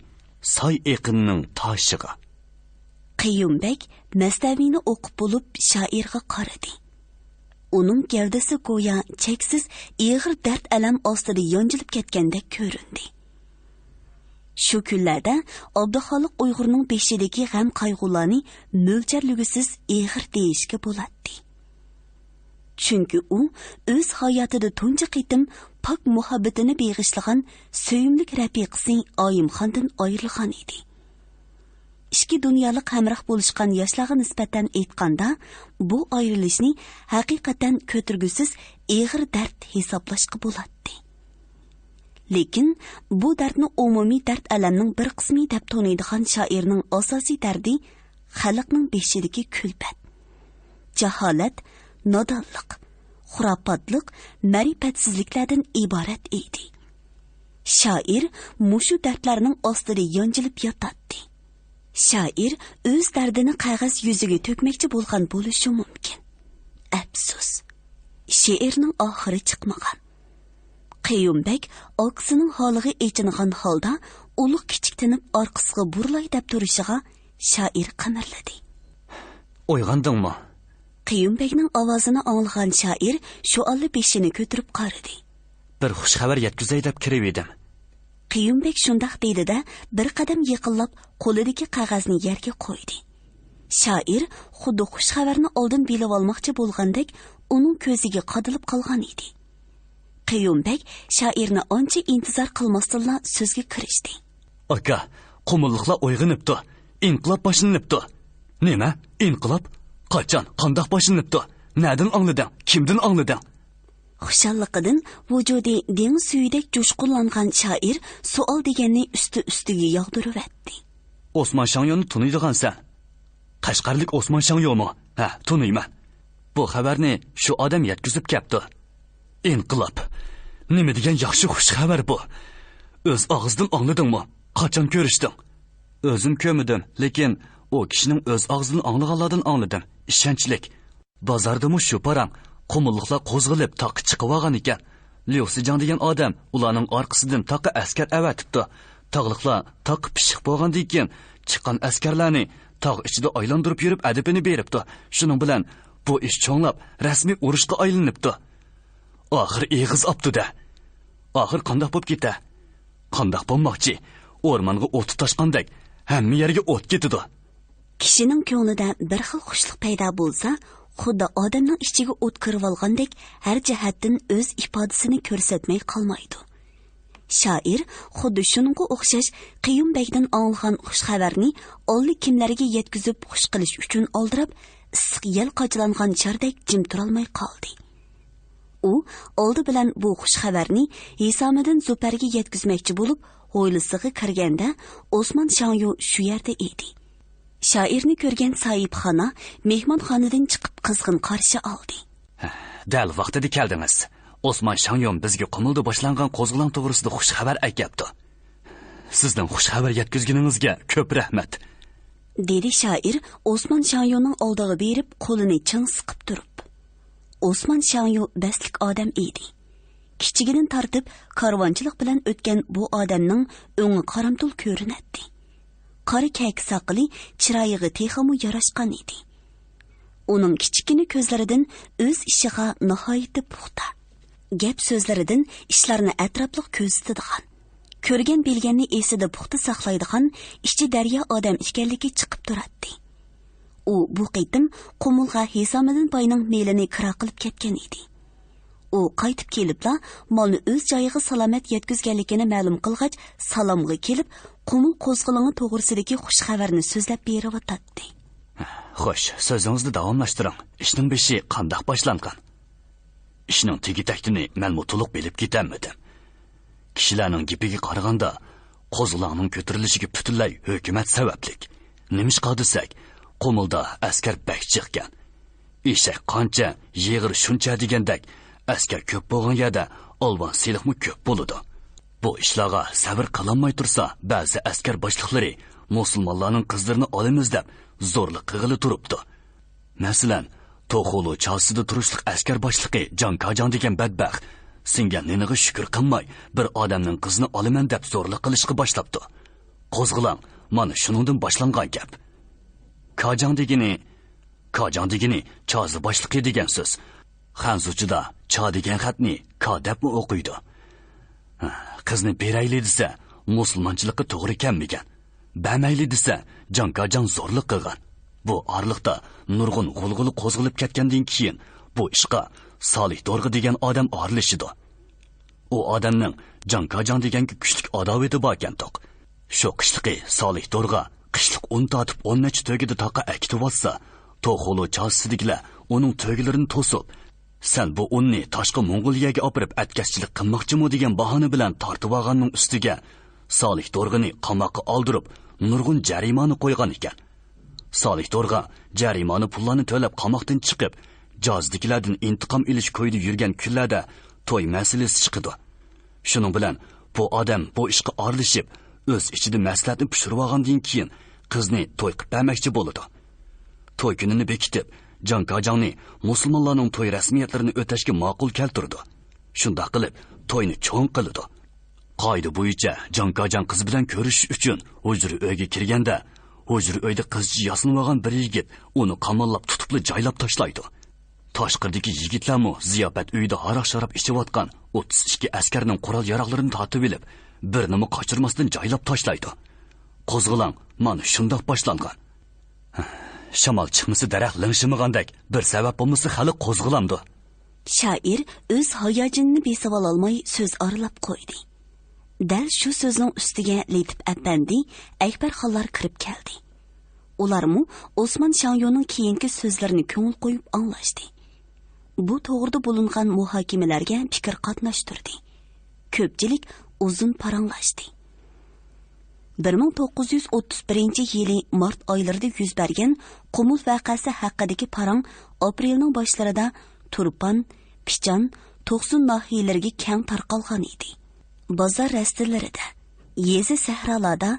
ساي ئېقىننىڭ تاشىغا. قېيۇم بەگ مەسنەۋىنى ئوقۇپ بولۇپ، شائىرغا قارىدى. ئۇنىڭ گەۋدىسى گويا چەكسىز ئېغىر دەرد-ئەلەم ئاستىدا يانجىلىپ كەتكەندەك كۆرۈندى. شۇ كۈنلەردە ئابدۇخالىق ئۇيغۇرنىڭ بېشىدىكى غەم-قايغۇلارنى مۆلچەرلىگۈسىز ئېغىر دېيىشكە بولاتتى. چۈنكى ئۇ ئۆز ھاياتىدا تۇنجى قېتىم پاك مۇھەببىتىنى بېغىشلىغان سۆيۈملۈك رەپىقىسى ئايىمخاندىن ئايرىلغان ئىدى. ئىككى دۇنيالىق ھەمراھ بولۇشقان ياشلارغا نىسبەتەن ئېيتقاندا، بۇ ئايرىلىشنى ھەقىقەتەن كۆتۈرگۈسىز ئېغىر دەرد ھېسابلاشقا بولاتتى. لېكىن بۇ دەردنى ئومۇمىي دەرد-ئەلەمنىڭ بىر قىسمى دەپ تونۇيدىغان شائىرنىڭ ئاساسىي دەردى خەلقنىڭ بېشىدىكى كۈلپەت، جاھالەت، نادانلىق، خۇراپاتلىق، مەرىپەتسىزلىكلەردىن ئىبارەت ئىدى. شائىر مۇشۇ دەردلەرنىڭ ئاستىدا يانجىلىپ ياتاتتى. شائىر ئۆز دەردىنى قەغەز يۈزىگە تۆكمەكچى بولغان بولۇشى مۇمكىن. ئەپسۇس، شېئىرنىڭ ئاخىرى چىقمىغان. قېيۇم بەگ ئاكىسىنىڭ ھالىغا ئېچىنغان ھالدا ئۇلۇغ كىچىكتىنىپ ئارقىسىغا بۇرۇلاي دەپ تۇرۇشىغا شائىر قىمىرلىدى. ئويغاندىڭمۇ؟ قېيۇم بەگنىڭ ئاۋازىنى ئاڭلىغان شائىر شۇئاللا بېشىنى كۆتۈرۈپ قارىدى. بىر خۇش خەۋەر يەتكۈزەي دەپ كىرىۋىدىم. قېيۇم بەگ شۇنداق دېدى-دە، بىر قەدەم يېقىنلاپ، قولىدىكى قەغەزنى يەرگە قويدى. شائىر خۇددى خۇش خەۋەرنى ئالدىن بىلىۋالماقچى بولغاندەك، ئۇنىڭ كۆزىگە قادىلىپ قالغان ئىدى. قېيۇم بەگ شائىرنى ئانچە ئىنتىزار قىلماستىنلا سۆزگە كىرىشتى. ئاكا، قۇمۇللۇقلار ئويغىنىپتۇ. ئىنقىلاب باشلىنىپتۇ. نېمە؟ ئىنقىلاب؟ قاچان؟ قانداق باشلىنىپتۇ؟ نەدىن ئاڭلىدىڭ؟ كىمدىن ئاڭلىدىڭ؟ خۇشاللىقىدىن ۋۇجۇدى دېڭىز سۈيىدەك جۇشقۇنلانغان شائىر سوئال دېگەننى ئۈستى-ئۈستىگە ياغدۇرۇۋەتتى. ئوسمان شاڭيونى تونۇيدىغانسەن؟ قەشقەرلىك ئوسمان شاڭيومۇ؟ ھە، تونۇيمەن. بۇ خەۋەرنى شۇ ئادەم يەتكۈزۈپ كەپتۇ. ئىنقىلاب. نېمە دېگەن ياخشى خۇش خەۋەر بۇ. ئۆز ئاغزىدىن ئاڭلىدىڭمۇ؟ قاچان كۆرۈشتۈڭ؟ ئۆزۈم كۆرمىدىم، لېكىن ئۇ كىشىنىڭ ئۆز ئاغزىدىن ئاڭلىغانلاردىن ئاڭلىدىم. ئىشەنچلىك. بازاردىمۇ شۇ پاراڭ قۇمۇللۇقلار قوزغىلىپ تاغقا چىقىۋالغان ئىكەن. ليۇ سىجاڭ دېگەن ئادەم ئۇلارنىڭ ئارقىسىدىن تاغقا ئەسكەر ئەۋەتىپتۇ. تاغلىقلار تاغقا پىششىق بولغاندىن كېيىن چىققان ئەسكەرلەرنى تاغ ئىچىدە ئايلاندۇرۇپ يۈرۈپ ئەدىپىنى بېرىپتۇ. شۇنىڭ بىلەن بۇ ئىش چوڭلاپ رەسمىي ئۇرۇشقا ئايلىنىپتۇ. ئاخىر ئېغىز ئاپتۇ-دە. ئاخىر قانداق بوپ كېتە؟ قانداق بولماقچى؟ ئورمانغا ئوت تۇتاشقاندەك ھەممە يەرگە ئوت كېتىدۇ. كىشىنىڭ كۆڭلىدە بىر خىل خۇشلۇق پەيدا بولسا، خۇددى ئادەمنىڭ ئىچىگە ئوت كىرىۋالغاندەك ھەر جەھەتتىن ئۆز ئىپادىسىنى كۆرسەتمەي قالمايدۇ. شائىر خۇددى شۇنىڭغا ئوخشاش قېيۇم بەگدىن ئاڭلىغان خۇش خەۋەرنى ئاللىكىملەرگە يەتكۈزۈپ خۇش قىلىش ئۈچۈن ئالدىراپ، ئىسسىق يەل قاچىلانغان چاردەك جىم تۇرالماي قالدى. ئۇ ئالدى بىلەن بۇ خۇش خەۋەرنى ھېسامىدىن زۇپەرگە يەتكۈزمەكچى بولۇپ، ھويلىسىغا كىرگەندە، ئوسمان شاڭيۇ شۇ يەردە ئىدى. شائىرنى كۆرگەن ساھىبخانا مېھمانخانىدىن چىقىپ قىزغىن قارشى ئالدى. دەل ۋاقتىدا كەلدىڭىز. ئوسمان شاڭيۇم بىزگە قۇمۇلدا باشلانغان قوزغىلاڭ توغرىسىدا خۇش خەۋەر ئەكەپتۇ. سىزنىڭ خۇش خەۋەر يەتكۈزگىنىڭىزگە كۆپ رەھمەت، دېدى شائىر ئوسمان شاڭيۇنىڭ ئالدىغا بېرىپ، قولىنى چىڭ سىقىپ تۇرۇپ. ئوسمان شاڭيۇ بەستلىك ئادەم ئىدى. كىچىكىدىن تارتىپ كارۋانچىلىق بىلەن ئۆتكەن بۇ ئادەمنىڭ ئۆڭى قارامتۇل كۆرۈنەتتى. قارا كەكە ساقىلى چىرايىغا تېخىمۇ ياراشقان ئىدى. ئۇنىڭ كىچىككىنە كۆزلىرىدىن ئۆز ئىشىغا ناھايىتى پۇختا، گەپ سۆزلىرىدىن ئىشلارنى ئەتراپلىق كۆزىتىدىغان، كۆرگەن بىلگەننى ئېسىدە پۇختا ساقلايدىغان ئىچى دەريا ئادەم ئىكەنلىكى چىقىپ تۇراتتى. ئۇ بۇ قېتىم قۇمۇلغا ھېسامىدىن باينىڭ مېلىنى كىرا قىلىپ كەتكەن ئىدى. ئۇ قايتىپ كېلىپلا مالنى ئۆز جايىغا سالامەت يەتكۈزگەنلىكىنى مەلۇم قىلغاچ، سالامغا كېلىپ، قۇمۇل قوزغىلىڭى توغرىسىدىكى خۇش خەۋەرنى سۆزلەپ بېرىۋاتاتتى. خوش، سۆزىڭىزنى داۋاملاشتۇرۇڭ. ئىشنىڭ بېشى قانداق باشلانغان؟ ئىشنىڭ تېگى-تەكتىنى مەنمۇ تولۇق بىلىپ كېتەلمىدىم. كىشىلەرنىڭ گېپىگە قارىغاندا، قوزغىلاڭنىڭ كۆتۈرۈلۈشىگە پۈتۈنلەي ھۆكۈمەت سەۋەبلىك. نېمىشقا دېسەك، قۇمۇلدا ئەسكەر بەك جىقكەن. ئېشەك قانچە، يېغىر شۇنچە دېگەندەك، ئەسكەر كۆپ بولغان يەردە ئالۋان سېلىقمۇ كۆپ بولىدۇ. بۇ ئىشلارغا سەۋر قىلالماي تۇرسا، بەزى ئەسكەر باشلىقلىرى مۇسۇلمانلارنىڭ قىزلىرىنى ئالىمىز دەپ زورلۇق قىلغىلى تۇرۇپتۇ. مەسىلەن، توخۇلۇ چاسىدا تۇرۇشلۇق ئەسكەر باشلىقى جاڭ كاجاڭ دېگەن بەتبەخت سىڭگەن نېنىغا شۈكۈر قىلماي، بىر ئادەمنىڭ قىزىنى ئالىمەن دەپ زورلۇق قىلىشقا باشلاپتۇ. قوزغىلاڭ مانا شۇنىڭدىن باشلانغان گەپ. كاجاڭ دېگىنى، كاجاڭ دېگىنى چازا باشلىقى دېگەن سۆز. خەنزۇچىدا چا دېگەن خەتنى كا دەپمۇ ئوقۇيدۇ. قىزنى بېرەيلى دېسە، مۇسۇلمانچىلىققا توغرا كەلمىگەن. بەرمەيلى دېسە، جاڭ كاجاڭ زورلۇق قىلغان. بۇ ئارىلىقتا نۇرغۇن غۇلغۇلا قوزغىلىپ كەتكەندىن كېيىن، بۇ ئىشقا سالىھ دورغا دېگەن ئادەم ئارىلىشىدۇ. ئۇ ئادەمنىڭ جاڭ كاجاڭ دېگەنگە كۈچلۈك ئاداۋىتى باركەنتۇق. شۇ قىشلىقى سالىھ دورغا قىشلىق ئۇن تارتىپ ئون نەچچە تۆگىدە تاقا ئەكېتىۋاتسا، توخۇلۇ چاسىسىدىكىلەر ئۇنىڭ تۆگىلىرىنى توسۇپ، سەن بۇ ئۇننى تاشقى موڭغۇلىيەگە ئاپىرىپ ئەتكەسچىلىك قىلماقچىمۇ دېگەن باھانە بىلەن تارتىۋالغاننىڭ ئۈستىگە، سالىھ دورغىنى قاماققا ئالدۇرۇپ، نۇرغۇن جەرىمانە قويغان ئىكەن. سالىھ دورغا جەرىمانە پۇللارنى تۆلەپ قاماقتىن چىقىپ، جازىدىكىلەردىن ئىنتىقام ئېلىش كويىدا يۈرگەن كۈنلەردە توي مەسىلىسى چىقىدۇ. شۇنىڭ بىلەن بۇ ئادەم بۇ ئىشقا ئارىلىشىپ، ئۆز ئىچىدە مەسلىھەتنى پىشۇرۇۋالغاندىن كېيىن، قىزنى توي قىلىپ بەرمەكچى بولىدۇ. توي كۈنىنى بېكىتىپ، جاڭ كاجاڭنى مۇسۇلمانلارنىڭ توي رەسمىيەتلىرىنى ئۆتەشكە ماقۇل كەلتۈرىدۇ. شۇنداق قىلىپ، توينى چوڭ قىلىدۇ. قائىدە بويىچە جاڭ كاجاڭ قىز بىلەن كۆرۈشۈش ئۈچۈن ھۇجرا ئۆيگە كىرگەندە، ھۇجرا ئۆيدە قىزچە ياسىنىۋالغان بىر يىگىت ئۇنى قاماللاپ تۇتۇپلا جايلاپ تاشلايدۇ. تاشقىرىدىكى يىگىتلەرمۇ زىياپەت ئۆيىدە ھاراق-شاراب ئىچىۋاتقان ئوتتۇز ئىككى ئەسكەرنىڭ قورال-ياراغلىرىنى تارتىۋېلىپ، بىرىنىمۇ قاچۇرماستىن جايلاپ تاشلايدۇ. قوزغىلاڭ مانا شۇنداق باشلانغان. شامال چىقمىسا دەرەخ لىڭشىمىغاندەك، بىر سەۋەب بولمىسا خەلق قوزغىلامدۇ؟ شائىر ئۆز ھاياجىنىنى بېسىۋالالماي سۆز ئارىلاپ قويدى. دەل شۇ سۆزنىڭ ئۈستىگە لېتىپ ئەپەندى، ئەكبەر خانلار كىرىپ كەلدى. ئۇلارمۇ ئوسمان شاڭيۇنىڭ كېيىنكى سۆزلىرىنى كۆڭۈل قويۇپ ئاڭلاشتى. بۇ توغرىدا بولۇنغان مۇھاكىمىلەرگە پىكىر قاتناشتۇردى. كۆپچىلىك ئۇزۇن پاراڭلاشتى. بىر مىڭ توققۇز يۈز ئوتتۇز بىرىنچى يىلى مارت ئايلىرىدا يۈز بەرگەن قۇمۇل ۋەقەسى ھەققىدىكى پاراڭ ئاپرېلنىڭ باشلىرىدا تۇرپان، پىچان، توقسۇن ناھىيەلىرىگە كەڭ تارقالغان ئىدى. بازار رەستىلىرىدە، يېزا سەھرالاردا،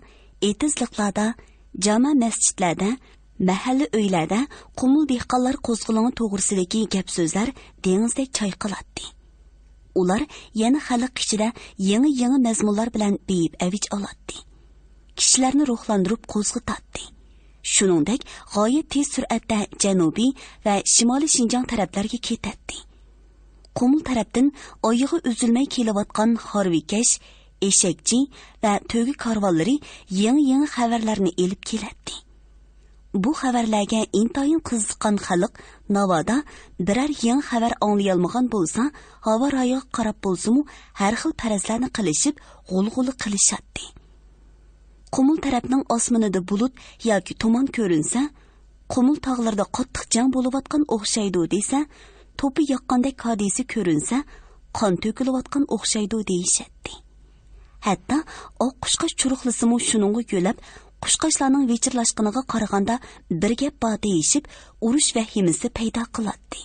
ئېتىزلىقلاردا جامە مەسچىتلەردە، مەھەللە ئۆيلەردە قۇمۇل دېھقانلار قوزغىلىڭى توغرىسىدىكى گەپ-سۆزلەر دېڭىزدەك چايقىلاتتى. ئۇلار يەنە خەلق ئىچىدە يېڭى-يېڭى مەزمۇنلار بىلەن بېيىپ ئەۋج ئالاتتى. كىشىلەرنى روھلاندۇرۇپ قوزغىتاتتى. شۇنىڭدەك غايەت تېز سۈرئەتتە جەنۇبىي ۋە شىمالىي شىنجاڭ تەرەپلەرگە كېتەتتى. قۇمۇل تەرەپتىن ئايىغى ئۈزۈلمەي كېلىۋاتقان ھارۋىكەش، ئېشەكچى ۋە تۆگە كارۋانلىرى يېڭى-يېڭى خەۋەرلەرنى ئېلىپ كېلەتتى. بۇ خەۋەرلەرگە ئىنتايىن قىزىققان خەلق ناۋادا بىرەر يېڭى خەۋەر ئاڭلىيالمىغان بولسا، ھاۋا رايىغا قاراپ بولسىمۇ ھەر خىل پەرەزلەرنى قىلىشىپ، غۇلغۇلا قىلىشاتتى. قۇمۇل تەرەپنىڭ ئاسمىنىدا بۇلۇت ياكى تۇمان كۆرۈنسە، قۇمۇل تاغلىرىدا قاتتىق جەڭ بولۇۋاتقان ئوخشايدۇ دېسە، توپا ياغقاندەك ھادىسە كۆرۈنسە، قان تۆكۈلۈۋاتقان ئوخشايدۇ دېيىشەتتى. ھەتتا ئاق قۇشقاچ چۇرۇقلىسىمۇ شۇنىڭغا يۆلەپ، قۇشقاچلارنىڭ ۋىچىرلاشقىنىغا قارىغاندا بىر گەپ بار دېيىشىپ، ئۇرۇش ۋەھىمىسى پەيدا قىلاتتى.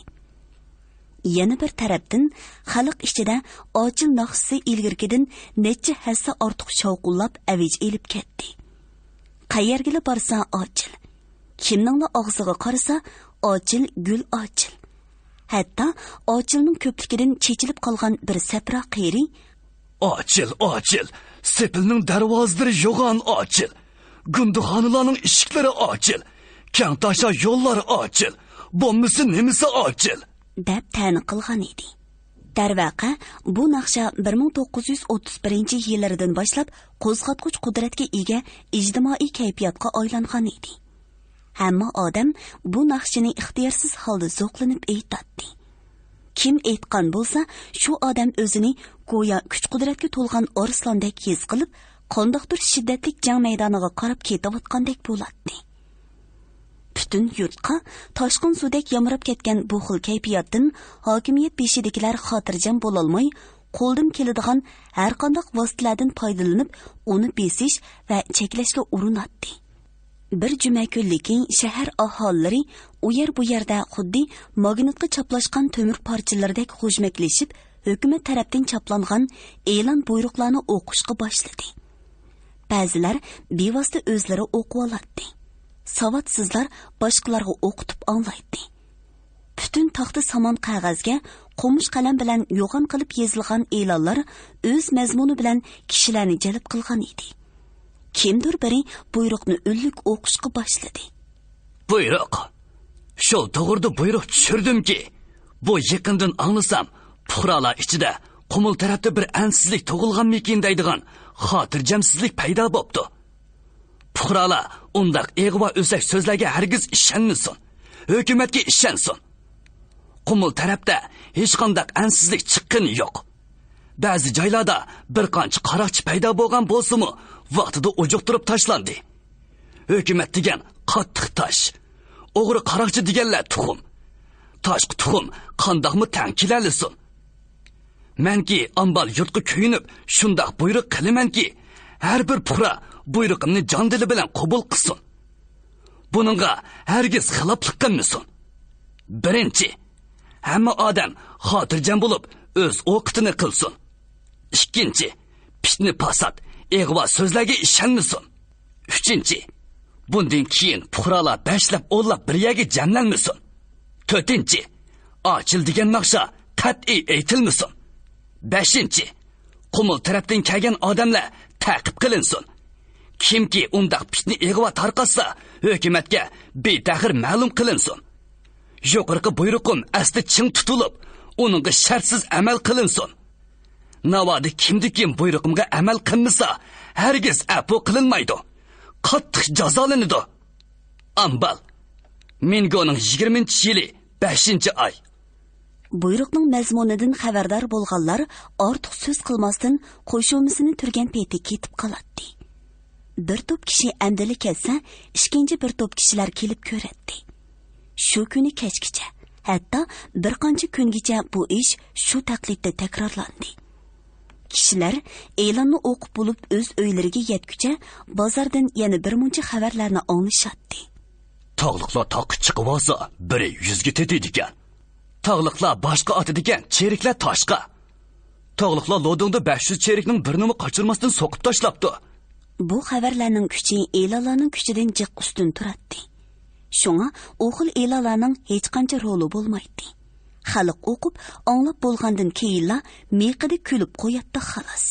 يەنە بىر تەرەپتىن، خەلق ئىچىدە ئاچىل ناخشىسى ئىلگىرىكىدىن نەچچە ھەسسە ئارتۇق شاۋقۇنلاپ ئەۋج ئېلىپ كەتتى. قەيەرگىلا بارسا ئاچىل. كىمنىڭلا ئاغزىغا قارىسا، ئاچىل، گۈل ئاچىل. ھەتتا ئاچىلنىڭ كۆپلۈكىدىن چېچىلىپ قالغان بىر سەپرا قېرى، ئاچىل، ئاچىل، سېپىلنىڭ دەرۋازىلىرى يوغان ئاچىل، گۇندىخانىلارنىڭ ئىشىكلىرى ئاچىل، كەڭ تاشا يوللار ئاچىل، بولمىسا نېمىسى ئاچىل؟ دەپ تەنە قىلغان ئىدى. دەرۋەقە، بۇ ناخشا بىر مىڭ توققۇز يۈز ئوتتۇز بىرىنچى يىللىرىدىن باشلاپ قوزغاتقۇچ قۇدرەتكە ئىگە ئىجتىمائىي كەيپىياتقا ئايلانغان ئىدى. ھەممە ئادەم بۇ ناخشىنى ئىختىيارسىز ھالدا زوقلىنىپ ئېيتاتتى. كىم ئېيتقان بولسا، شۇ ئادەم ئۆزىنى گويا كۈچ-قۇدرەتكە تولغان ئارسلاندەك ھېس قىلىپ، قانداقتۇر شىددەتلىك جەڭ مەيدانىغا قاراپ كېتىۋاتقاندەك بولاتتى. پۈتۈن يۇرتقا تاشقىن سۇدەك يامراپ كەتكەن بۇ خىل كەيپىياتتىن ھاكىمىيەت بېشىدىكىلەر خاتىرجەم بولالماي، قولدىن كېلىدىغان ھەرقانداق ۋاسىتىلەردىن پايدىلىنىپ، ئۇنى بېسىش ۋە چەكلەشكە ئۇرۇناتتى. بىر جۈمە كۈنلۈكى شەھەر ئاھالىلىرى ئۇ يەر بۇ يەردە خۇددى ماگنىتقا چاپلاشقان تۆمۈر پارچىلىرىدەك غۇژمەكلىشىپ، ھۆكۈمەت تەرەپتىن چاپلانغان ئېلان بۇيرۇقلارنى ئوقۇشقا باشلىدى. بەزىلەر بىۋاسىتە ئۆزلىرى ئوقۇۋالاتتى. ساۋاتسىزلار باشقىلارغا ئوقۇتۇپ ئاڭلايتتى. پۈتۈن تاختا سامان قەغەزگە قومۇش قەلەم بىلەن يوغان قىلىپ يېزىلغان ئېلانلار ئۆز مەزمۇنى بىلەن كىشىلەرنى جەلپ قىلغان ئىدى. كىمدۇر بىرى بۇيرۇقنى ئۈنلۈك ئوقۇشقا باشلىدى. بۇيرۇق! شۇ توغرىدا بۇيرۇق چۈشۈردۈمكى، بۇ يېقىندىن ئاڭلىسام، پۇقرالار ئىچىدە قۇمۇل تەرەپتە بىر ئەنسىزلىك تۇغۇلغانمىكىن دەيدىغان خاتىرجەمسىزلىك پەيدا بوپتۇ. پۇقرالار ئۇنداق ئىغۋا ئۆسەك سۆزلەرگە ھەرگىز ئىشەنمىسۇن. ھۆكۈمەتكە ئىشەنسۇن. قۇمۇل تەرەپتە ھېچقانداق ئەنسىزلىك چىققىنى يوق. بەزى جايلاردا بىر قانچە قاراقچى پەيدا بولغان بولسىمۇ، ۋاقتىدا ئۇجۇقتۇرۇپ تاشلاندى. ھۆكۈمەت دېگەن قاتتىق تاش. ئوغرى قاراقچى دېگەنلەر تۇخۇم. تاشقا تۇخۇم قانداقمۇ تەڭ كېلەلىسۇن؟ مەنكى ئامبال يۇرتقا كۆيۈنۈپ شۇنداق بۇيرۇق قىلىمەنكى، ھەر بىر پۇقرا بۇيرۇقۇمنى جان دىلى بىلەن قوبۇل قىلسۇن. بۇنىڭغا ھەرگىز خىلاپلىق قىلمىسۇن. بىرىنچى، ھەممە ئادەم خاتىرجەم بولۇپ ئۆز ئوقىتىنى قىلسۇن. ئىككىنچى، پىتنە پاسات، ئىغۋا سۆزلەرگە ئىشەنمىسۇن. ئۈچىنچى، بۇندىن كېيىن پۇقرالار بەشلەپ ئونلاپ بىر يەرگە جەملەنمىسۇن. تۆتىنچى، ئاچىل دېگەن ناخشا قەتئىي ئېيتىلمىسۇن. بەشىنچى، قۇمۇل تەرەپتىن كەلگەن ئادەملەر تەقىپ قىلىنسۇن. كىمكى ئۇنداق پىتنە ئىغۋا تارقاتسا، ھۆكۈمەتكە بىتەخىر مەلۇم قىلىنسۇن. يۇقىرىقى بۇيرۇقۇم ئەستە چىڭ تۇتۇلۇپ، ئۇنىڭغا شەرتسىز ئەمەل قىلىنسۇن. ناۋادا كىمدىكىم بۇيرۇقۇمغا ئەمەل قىلمىسا، ھەرگىز ئەپۇ قىلىنمايدۇ. قاتتىق جازالىنىدۇ. ئامبال. مىنگونىڭ يىگىرمىنچى يىلى، بەشىنچى ئاي. بۇيرۇقنىڭ مەزمۇنىدىن خەۋەردار بولغانلار ئارتۇق سۆز قىلماستىن، قوشۇمىسىنى تۈرگەن پېتى كېتىپ قالاتتى. بىر توپ كىشى ئەمدىلا كەتسە، ئىككىنچى بىر توپ كىشىلەر كېلىپ كۆرەتتى. شۇ كۈنى كەچكىچە، ھەتتا بىر قانچە كۈنگىچە بۇ ئىش شۇ تەقلىدتە تەكرارلاندى. كىشىلەر ئېلاننى ئوقۇپ بولۇپ ئۆز ئۆيلىرىگە يەتكۈچە، بازاردىن يەنە بىر مۇنچە خەۋەرلەرنى ئاڭلىشاتتى. تاغلىقلار تاغقا چىقىۋالسا، بىرى يۈزگە تېتىيدىكەن. تاغلىقلار باشقا ئاتىدىكەن، چېرىكلەر تاشقا. تاغلىقلار لودۇڭدا بەش يۈز چېرىكنىڭ بىرىنىمۇ قاچۇرماستىن سوقۇپ تاشلاپتۇ. بۇ خەۋەرلەرنىڭ كۈچى ئېلانلارنىڭ كۈچىدىن جىق ئۈستۈن تۇراتتى. شۇڭا ئۇ خىل ئېلانلارنىڭ ھېچقانچە رولى بولمايتتى. خەلق ئوقۇپ، ئاڭلاپ بولغاندىن كېيىنلا مىيىقىدا كۈلۈپ قوياتتى، خالاس.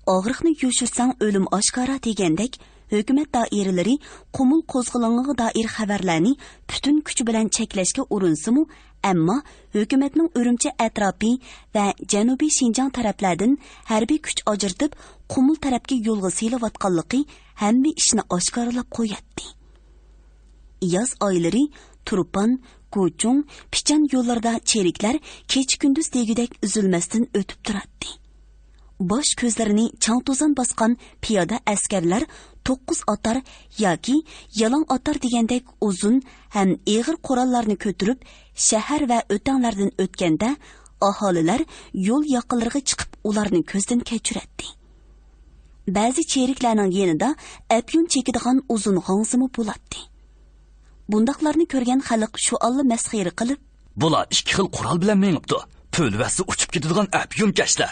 «ئاغرىقنى يوشۇرساڭ، ئۆلۈم ئاشكارا» دېگەندەك، ھۆكۈمەت دائىرىلىرى قۇمۇل قوزغىلىڭىغا دائىر خەۋەرلەرنى پۈتۈن كۈچى بىلەن چەكلەشكە ئۇرۇنسىمۇ، ئەمما ھۆكۈمەتنىڭ ئۈرۈمچى ئەتراپى ۋە جەنۇبىي شىنجاڭ تەرەپلەردىن ھەربىي كۈچ ئاجرىتىپ، قۇمۇل تەرەپكە يولغا سېلىۋاتقانلىقى ھەممە ئىشنى ئاشكارىلاپ قوياتتى. ياز ئايلىرى تۇرپان، گۇچۇڭ، پىچان يوللىرىدا چېرىكلەر كېچە-كۈندۈز دېگۈدەك ئۈزۈلمەستىن ئۆتۈپ تۇراتتى. باش كۆزلىرىنى چاڭ-توزان باسقان پىيادە ئەسكەرلەر توققۇز ئاتار ياكى يالاڭ ئاتار دېگەندەك ئۇزۇن ھەم ئېغىر قوراللارنى كۆتۈرۈپ، شەھەر ۋە ئۆتەڭلەردىن ئۆتكەندە، ئاھالىلەر يول ياقىلىرىغا چىقىپ، ئۇلارنى كۆزدىن كەچۈرەتتى. بەزى چېرىكلەرنىڭ يېنىدا ئەپيۈن چېكىدىغان ئۇزۇن غاڭزىمۇ بولاتتى. بۇنداقلارنى كۆرگەن خەلق شۇئانلا مەسخىرە قىلىپ، «بۇلار ئىككى خىل قورال بىلەن مېڭىپتۇ. پۆلۋەسى ئۇچۇپ كېتىدىغان ئەپيۈنكەشلەر.»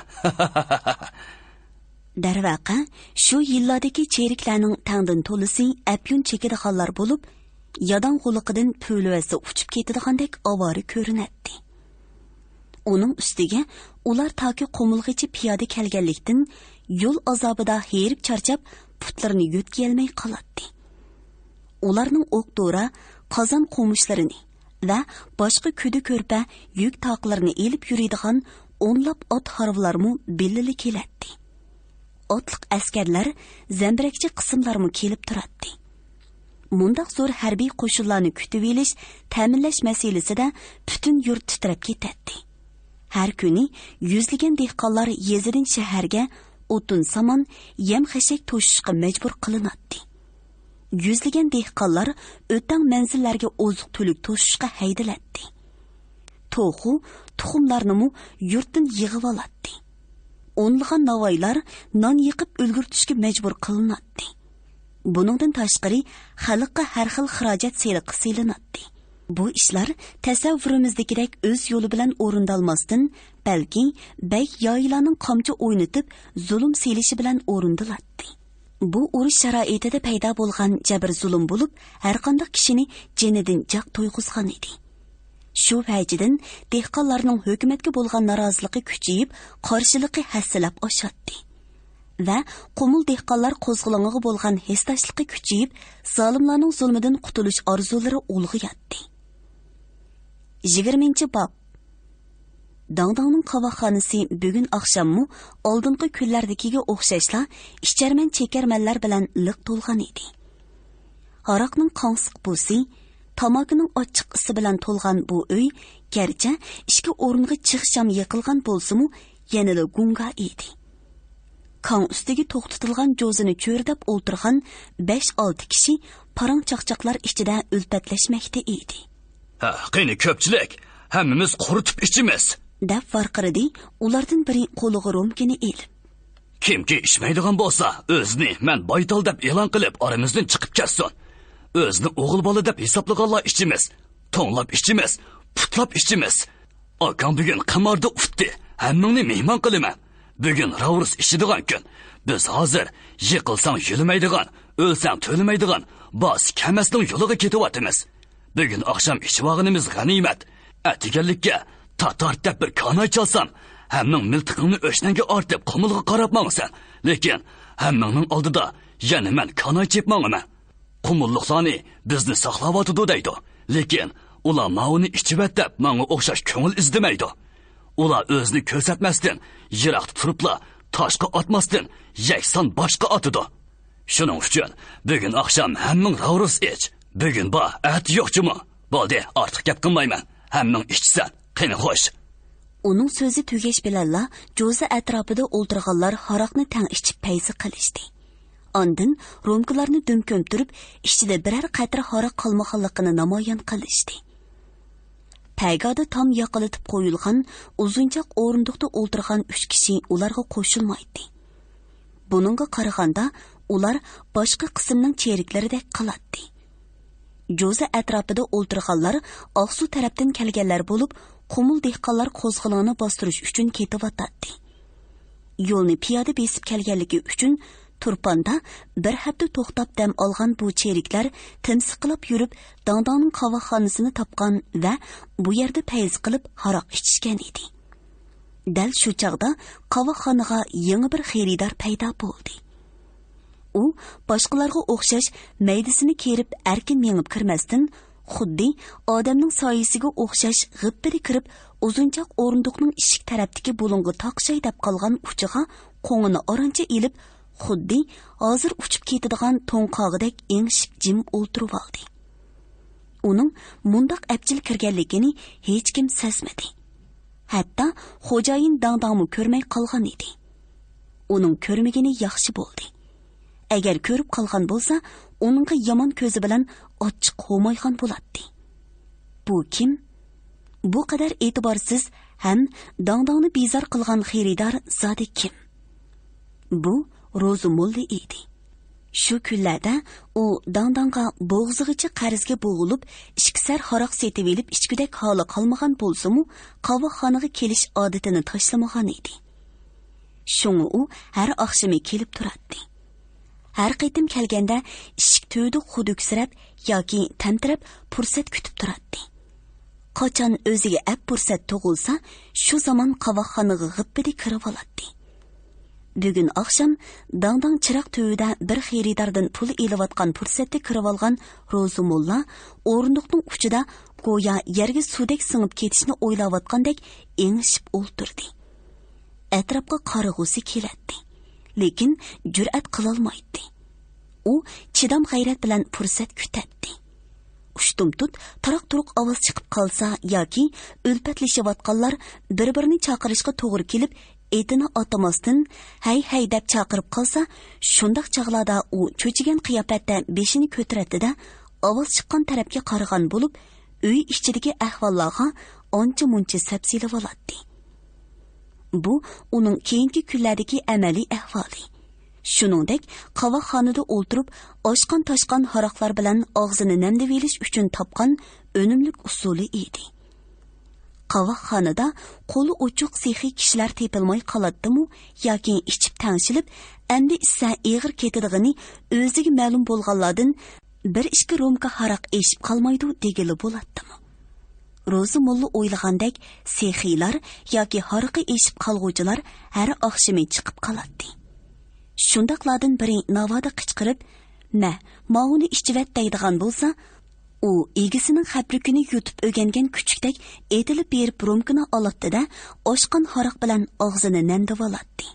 دەرۋەقە، شۇ يىللاردىكى چېرىكلەرنىڭ تەڭدىن تولىسى ئەپيۈن چېكىدىغانلار بولۇپ، ياداڭغۇلۇقىدىن پۆلۋەسى ئۇچۇپ كېتىدىغاندەك ئاۋارە كۆرۈنەتتى. ئۇنىڭ ئۈستىگە ئۇلار تاكى قۇمۇلغىچە پىيادە كەلگەنلىكتىن، يول ئازابىدا ھېرىپ چارچاپ، پۇتلىرىنى يۆتكىيەلمەي قالاتتى. ئۇلارنىڭ ئوق-دورا، قازان-قومۇچلىرىنى ۋە باشقا كۈدە-كۆرپە، يۈك تاقلىرىنى ئېلىپ يۈرىدىغان ئونلاپ ئات ھارۋىلارمۇ بىللىلا كېلەتتى. ئاتلىق ئەسكەرلەر، زەمبىرەكچى قىسىملارمۇ كېلىپ تۇراتتى. مۇنداق زور ھەربىي قوشۇنلارنى كۈتۈۋېلىش، تەمىنلەش مەسىلىسىدە پۈتۈن يۇرت تىترەپ كېتەتتى. ھەر كۈنى يۈزلىگەن دېھقانلار يېزىدىن شەھەرگە ئوتۇن-سامان، يەم-خەشەك توشۇشقا مەجبۇر قىلىناتتى. يۈزلىگەن دېھقانلار ئۆتەڭ مەنزىللەرگە ئوزۇق-تۈلۈك توشۇشقا ھەيدىلەتتى. توخۇ، تۇخۇملارنىمۇ يۇرتتىن يىغىۋالاتتى. ئونلىغان ناۋايلار نان يېقىپ ئۈلگۈرتۈشكە مەجبۇر قىلىناتتى. بۇنىڭدىن تاشقىرى، خەلققە ھەر خىل خىراجەت سېلىقى سېلىناتتى. بۇ ئىشلار تەسەۋۋۇرىمىزدىكىدەك ئۆز يولى بىلەن ئورۇندالماستىن، بەلكى بەگ يايىلارنىڭ قامچا ئوينىتىپ، زۇلۇم سېلىشى بىلەن ئورۇندىلاتتى. بۇ ئۇرۇش شارائىتىدا پەيدا بولغان جەبىر-زۇلۇم بولۇپ، ھەرقانداق كىشىنى جېنىدىن جاق تويغۇزغان ئىدى. شۇ ۋەجىدىن، دېھقانلارنىڭ ھۆكۈمەتكە بولغان نارازىلىقى كۈچىيىپ، قارشىلىقى ھەسسىلەپ ئاشاتتى. ۋە قۇمۇل دېھقانلار قوزغىلىڭىغا بولغان ھېسداشلىقى كۈچىيىپ، زالىملارنىڭ زۇلمىدىن قۇتۇلۇش ئارزۇلىرى ئۇلغىياتتى. يىگىرمىنچى باب. داڭداڭنىڭ قاۋاقخانىسى بۈگۈن ئاخشاممۇ ئالدىنقى كۈنلەردىكىگە ئوخشاشلا ئىچەرمەن-چېكەرمەنلەر بىلەن لىق تولغان ئىدى. ھاراقنىڭ قاڭسىق بۇسى، تاماكىنىڭ ئاچچىق ئىسى بىلەن تولغان بۇ ئۆي، گەرچە ئىككى ئورۇنغا چىغ شام يېقىلغان بولسىمۇ، يەنىلا گۇڭگا ئىدى. كاڭ ئۈستىگە توختىتىلغان جوزىنى چۆرىدەپ ئولتۇرغان بەش-ئالتە كىشى پاراڭ-چاقچاقلار ئىچىدە ئۈلپەتلەشمەكتە ئىدى. «ھە، قېنى كۆپچىلىك، ھەممىمىز قۇرۇتۇپ ئىچىمىز!» دەپ ۋارقىرىدى ئۇلاردىن بىرى قولىغا رومكىنى ئېلىپ. «كىمكى ئىچمەيدىغان بولسا، ئۆزىنى مەن بايتال دەپ ئېلان قىلىپ، ئارىمىزدىن چىقىپ كەتسۇن. ئۆزىنى ئوغۇل بالا دەپ ھېسابلىغانلار ئىچىمىز. توڭلاپ ئىچىمىز، پۇتلاپ ئىچىمىز. ئاكاڭ بۈگۈن قىماردا ئۇتتى. ھەممىڭنى مېھمان قىلىمەن. بۈگۈن راۋرۇس ئىچىدىغان كۈن. بىز ھازىر يىقىلساڭ يۆلىمەيدىغان، ئۆلسەڭ تۆلىمەيدىغان باسا كەمەسنىڭ يولىغا كېتىۋاتىمىز. بۈگۈن ئاخشام ئىچىۋالغىنىمىز غەنىيمەت. ئەتىگەنلىككە تاتارت دەپ بىر كاناي چالسام، ھەممىڭ مىلتىقىڭنى ئۆشنەڭگە ئارتىپ قۇمۇلغا قاراپ ماڭىسەن. لېكىن ھەممىڭنىڭ ئالدىدا يەنە مەن كاناي چېلىپ ماڭىمەن. قۇمۇللۇقلارنى بىزنى ساقلاۋاتىدۇ دەيدۇ. لېكىن ئۇلار ماۋۇنى ئىچىۋەت دەپ ماڭا ئوخشاش كۆڭۈل ئىزدىمەيدۇ. ئۇلار ئۆزىنى كۆرسەتمەستىن، يىراقتا تۇرۇپلا تاشقا ئاتماستىن، يەكسان باشقا ئاتىدۇ. شۇنىڭ ئۈچۈن بۈگۈن ئاخشام ھەممىڭ راۋرۇس ئىچ. بۈگۈن بار، ئەتە يوق جۇمۇ. بولدى، ئارتۇق گەپ قىلمايمەن. ھەممىڭ ئىچىسەن. قېنى خوش.» ئۇنىڭ سۆزى تۈگەش بىلەنلا، جوزا ئەتراپىدا ئولتۇرغانلار ھاراقنى تەڭ ئىچىپ پەيزى قىلىشتى. ئاندىن رومكىلارنى دۈم كۆمتۈرۈپ، ئىچىدە بىرەر قەترە ھاراق قالمىغانلىقىنى نامايان قىلىشتى. پەگادا تام ياقىلىتىپ قويۇلغان ئۇزۇنچاق ئورۇندۇقتا ئولتۇرغان ئۈچ كىشى ئۇلارغا قوشۇلمايتتى. بۇنىڭغا قارىغاندا، ئۇلار باشقا قىسىمنىڭ چېرىكلىرىدەك قىلاتتى. جوزا ئەتراپىدا ئولتۇرغانلار ئاقسۇ تەرەپتىن كەلگەنلەر بولۇپ، قۇمۇل دېھقانلار قوزغىلىڭىنى باستۇرۇش ئۈچۈن كېتىۋاتاتتى. يولنى پىيادە بېسىپ كەلگەنلىكى ئۈچۈن، تۇرپاندا بىر ھەپتە توختاپ دەم ئالغان بۇ چېرىكلەر تىمسىقلاپ يۈرۈپ، داڭداڭنىڭ قاۋاقخانىسىنى تاپقان ۋە بۇ يەردە پەيز قىلىپ ھاراق ئىچىشكەن ئىدى. دەل شۇ چاغدا قاۋاقخانىغا يېڭى بىر خېرىدار پەيدا بولدى. ئۇ باشقىلارغا ئوخشاش مەيدىسىنى كېرىپ ئەركىن مېڭىپ كىرمەستىن، خۇددى ئادەمنىڭ سايىسىگە ئوخشاش غىپپىدە كىرىپ، ئۇزۇنچاق ئورۇندۇقنىڭ ئىشىك تەرەپتىكى بۇلۇڭغا تاقىشاي دەپ قالغان ئۇچىغا قوڭىنى ئارانچە ئېلىپ، خۇددى ھازىر ئۇچۇپ كېتىدىغان توڭقاغىدەك ئېڭىشىپ جىم ئولتۇرۇۋالدى. ئۇنىڭ مۇنداق ئەپچىل كىرگەنلىكىنى ھېچكىم سەزمىدى. ھەتتا خوجايىن داڭداڭمۇ كۆرمەي قالغان ئىدى. ئۇنىڭ كۆرمىگىنى ياخشى بولدى. ئەگەر كۆرۈپ قالغان بولسا، ئۇنىڭغا يامان كۆزى بىلەن ئاچچىق ھومايغان بولاتتى. بۇ كىم؟ بۇ قەدەر ئېتىبارسىز ھەم داڭداڭنى بىزار قىلغان خېرىدار زادى كىم؟ بۇ روزى موللا ئىدى. شۇ كۈنلەردە ئۇ داڭداڭغا بوغۇزىغىچە قەرزگە بوغۇلۇپ، ئىچكۈسەر ھاراق سېتىۋېلىپ ئىچكۈدەك ھالى قالمىغان بولسىمۇ، قاۋاقخانىغا كېلىش ئادىتىنى تاشلىمىغان ئىدى. شۇڭا ئۇ ھەر ئاخشىمى كېلىپ تۇراتتى. ھەر قېتىم كەلگەندە ئىشىك تۈۋىدە خۇدۈكسىرەپ ياكى تەمتىرەپ پۇرسەت كۈتۈپ تۇراتتى. قاچان ئۆزىگە ئەپ پۇرسەت تۇغۇلسا، شۇ زامان قاۋاقخانىغا غىپپىدە كىرىۋالاتتى. بۈگۈن ئاخشام داڭداڭ چىراغ تۈۋىدە بىر خېرىداردىن پۇل ئېلىۋاتقان پۇرسەتتە كىرىۋالغان روزى موللا ئورۇندۇقنىڭ ئۇچىدا گويا يەرگە سۇدەك سىڭىپ كېتىشنى ئويلاۋاتقاندەك ئېڭىشىپ ئولتۇردى. ئەتراپقا قارىغۇسى كېلەتتى، لېكىن جۈرئەت قىلالمايتتى. ئۇ چىدام غەيرەت بىلەن پۇرسەت كۈتەتتى. ئۇشتۇمتۇت تاراق-تۇرۇق ئاۋاز چىقىپ قالسا ياكى ئۈلپەتلىشىۋاتقانلار بىر-بىرىنى چاقىرىشقا توغرا كېلىپ، ئېتىنى ئاتىماستىن، ھەي، ھەي دەپ چاقىرىپ قالسا، شۇنداق چاغلاردا ئۇ چۆچۈگەن قىياپەتتە بېشىنى كۆتۈرەتتى-دە، ئاۋاز چىققان تەرەپكە قارىغان بولۇپ، ئۆي ئىچىدىكى ئەھۋاللارغا ئانچە-مۇنچە سەپسېلىۋالاتتى. بۇ ئۇنىڭ كېيىنكى كۈنلەردىكى ئەمەلىي ئەھۋالى. شۇنىڭدەك، قاۋاقخانىدا ئولتۇرۇپ، ئاشقان-تاشقان ھاراقلار بىلەن ئاغزىنى نەمدىۋېلىش ئۈچۈن تاپقان ئۈنۈملۈك ئۇسۇلى ئىدى. قاۋاقخانىدا قولى ئوچۇق سېخىي كىشىلەر تېپىلماي قالاتتىمۇ ياكى ئىچىپ تەڭشىلىپ، ئەمدى ئىچسە ئېغىر كېتىدىغىنى ئۆزىگە مەلۇم بولغانلاردىن بىر ئىككى رومكا ھاراق ئېشىپ قالمايدۇ دېگىلى بولاتتىمۇ؟ روزى موللا ئويلىغاندەك سېخىيلار ياكى ھارىقى ئېشىپ قالغۇچىلار ھەر ئاخشىمى چىقىپ قالاتتى. شۇنداقلاردىن بىرى ناۋادا قىچقىرىپ، مە، ماۋۇنى ئىچىۋەت دەيدىغان بولسا، ئۇ ئىگىسىنىڭ خەپلىكىنى يۇتۇپ ئۆگەنگەن كۈچۈكتەك ئېتىلىپ بېرىپ رومكىنى ئالاتتى-دە، ئاشقان ھاراق بىلەن ئاغزىنى نەمدىۋالاتتى.